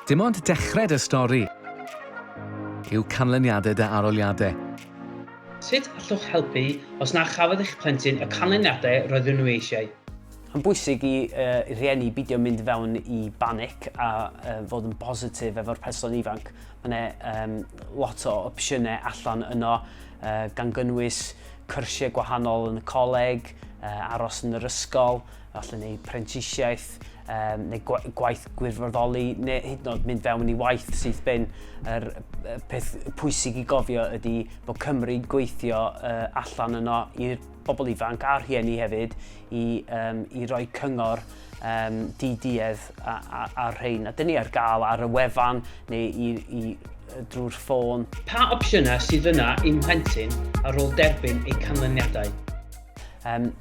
Dim ond dechrau dy stori yw canlyniadau dy aroliadau. Sut allwch helpu os na chafodd eich plentyn y canlyniadau roedden nhw eisiau? Mae'n bwysig i uh, rhieni beidio mynd fewn i banic a uh, fod yn bositif efo'r person ifanc. Mae yna um, lot o opsiynau allan yno, uh, gan gynnwys cyrsiau gwahanol yn y coleg, uh, aros yn yr ysgol, falle neu prentisiaeth, um, neu gwaith gwirfoddoli, neu hyd yn oed mynd fewn i waith syth bin. Yr peth pwysig i gofio ydy bod Cymru'n gweithio uh, allan yno i'r bobl ifanc a rhieni hefyd i, um, i roi cyngor um, di-duedd ar rhain. A dyn ni ar gael ar y wefan neu i, i, drwy'r ffôn. Pa opsiynau sydd yna i'm mhlentyn ar ôl derbyn eu canlyniadau? Um,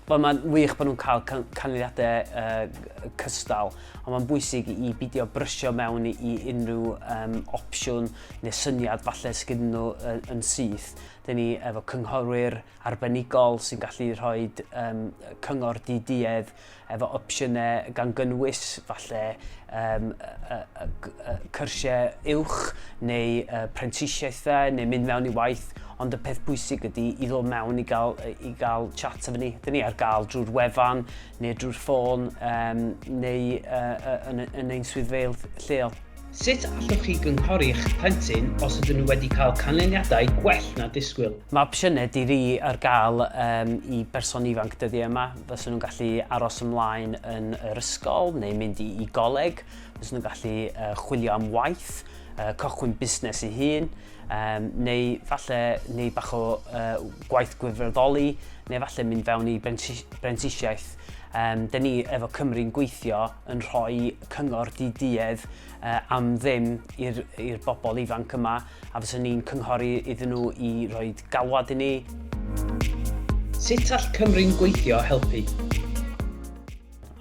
Wel, mae'n wych bod nhw'n cael canlyniadau uh, cystal, ond mae'n bwysig i beidio brysio mewn i, i unrhyw um, opsiwn neu syniad falle sydd gyda nhw yn, yn syth. Dyn ni efo cynghorwyr arbenigol sy'n gallu rhoi um, cyngor di-duedd efo opsiynau gan gynnwys falle um, cyrsiau uwch neu uh, prentisiaethau neu mynd mewn i waith, ond y peth bwysig ydy i ddod mewn i gael, i gael chat efo ni. Dyn ni ar gael drwy'r wefan neu drwy'r ffôn um, neu uh, yn, yn ein swyddfeydd lleol. Sut allwch chi gynghori eich plentyn os ydyn nhw wedi cael canlyniadau gwell na disgwyl? Mae opsiynau di-ri ar gael um, i berson ifanc dyddiau yma. Fysen nhw'n gallu aros ymlaen yn yr ysgol neu mynd i, i goleg. Fysen nhw'n gallu uh, chwilio am waith, uh, cychwyn busnes ei hun, um, neu falle neu bach o uh, gwaith gwirfoddoli, neu falle mynd fewn i brentisiaeth. Um, dyn ni efo Cymru'n gweithio yn rhoi cyngor di-duedd uh, am ddim i'r bobl ifanc yma a fyswn ni'n cynghori iddyn nhw i roi galwad i ni. Sut all Cymru'n Gweithio helpu?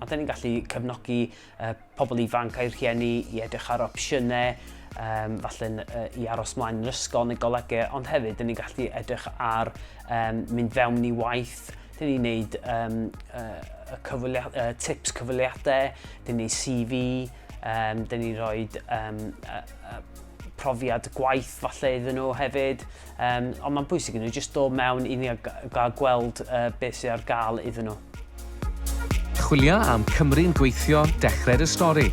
A dyn ni'n gallu cefnogi uh, pobl ifanc a'i rhieni i edrych ar opsiynau, um, falle uh, i aros mlaen yn ysgol neu golegau, ond hefyd dyn ni'n gallu edrych ar um, mynd fewn i waith, dyn ni'n neud um, uh, cyfweliad, uh, tips cyfweliadau, dyn ni'n CV, um, dyn ni'n rhoi um, uh, uh, profiad gwaith falle iddyn nhw hefyd. Um, ond mae'n bwysig i nhw jyst dod mewn i ni a gael gweld uh, beth sydd ar gael iddyn nhw. Chwilio am Cymru'n Gweithio, dechrau'r y stori.